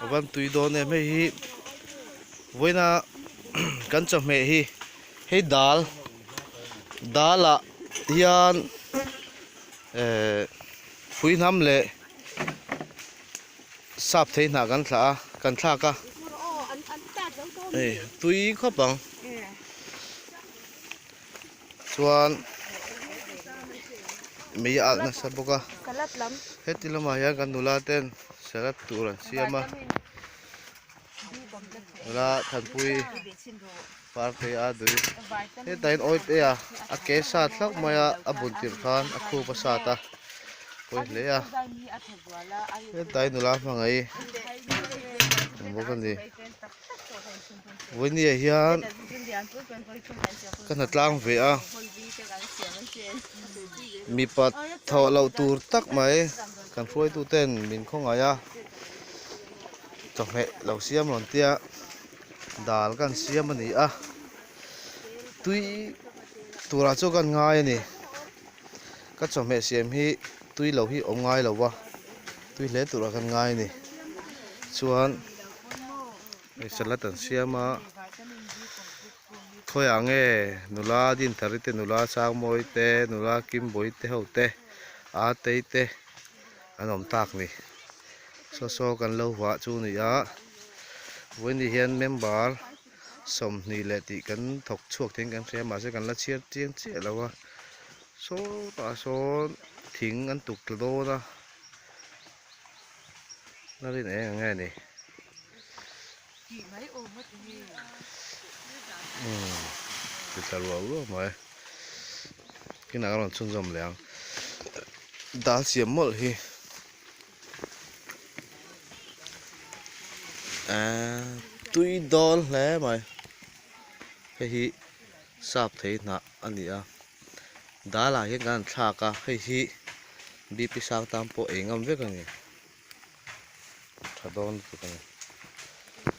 A van tui dawn em hei hi vawiina kan chawhmeh hi hei dal dal ah hian ehh phuihnam leh sap thei hnah kan thlah a kan thlak a hei tui khawp ang chuan mei a alh nasa bawk a heti lamah hian kan nula ten salad tur an siam a nula thanpui parte a dui hetah hian oil te a a ke sat hlauh mai a a bun tirh khan a khup a sat a pawi hle a hetah hian nula hmangaih awm bawk a ni. Vawinia hian ka hna tlang ve a mipa thawh loh tur tak mai kan hruaitu ten min khawngaih a chawhmeh lo siam rawn tia dal kan siam a ni a tui turah chu kan ngai a ni ka chawhmeh siam hi tui lo hi awm ngai lo va tui hle turah kan ngai a ni chuan. Hei salad an siam a khawiah nge nula Dinthari te nula Sangmawi te nula Kimbawi te ho te a tei te an awm tak ni saw saw kan lo huah chu ni a vawiin hian member 20 leh tih kan thawk chhuak theiin kan hria mahse kan la chhiar chiang chiah lo a sawtah sawn thing an tuk tla dawn a. Na rin eng ang nge ni umm ti tla ruau ruau mai kinah ka rawn chhunzawm leh ang dal siam mawlh hi eee tui dawn hle mai hei hi sap thei hnah a ni a. Dal ah hian kan han thlak a hei hi bp sang tan pawh ei ngam vek a ni tha dawn lutuk a ni.